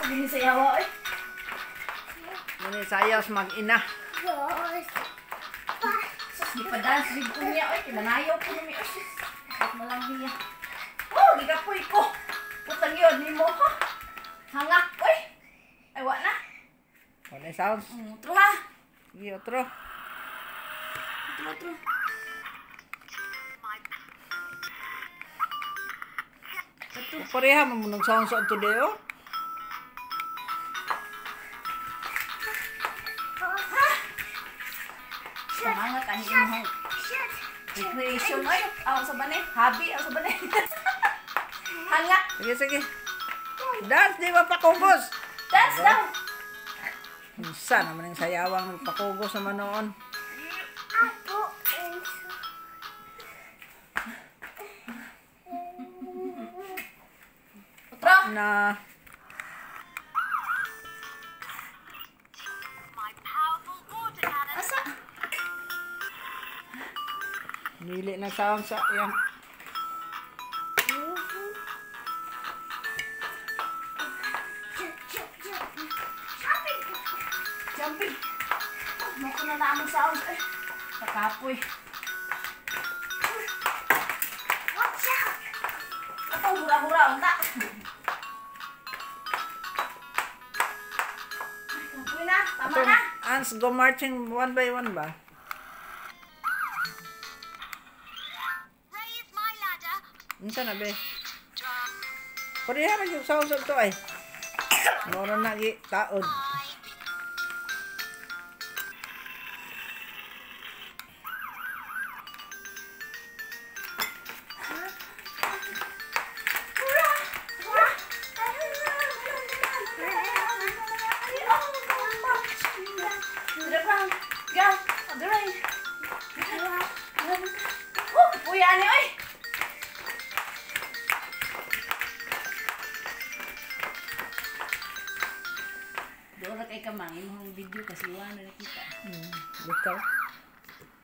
Gini sayawa eh. Muna sayaw sa mag-ina. Sus, di pa dance jud ko niya oy, kinanayaw ko ni oy. At malang hiya. Oh, gigapoy ko. Putang yun nimo ha. Hangak oy. Ay wa na. Wala sounds. Otro ha. Sige, otro. Otro, otro. Pareha man mo ng sounds on today oh. Semangat ang imong recreation oy. Aw sa bane, hobby aw sa bane. Hangak. Sige, sige. Dance, di ba pakugos? Dance daw. Unsa naman ang sayawang nagpakugos naman noon. Otro. Na Asa? Mili na sound sa iyang. Jumping. Mo ko na naamong sound. Ay, pakapoy. Watch out! Ato hura-hura unta. Ay, kapoy na. Tama Atong na. ants go marching one by one ba? Raise my ladder. Unsa na be? Pareha ra yung sound sa to ay. Moro na gi taod. To the ground, go, on the rain. Oh, kapuya ni oy. Doon kay kamang imong video kasi wala na nakita. Bitaw.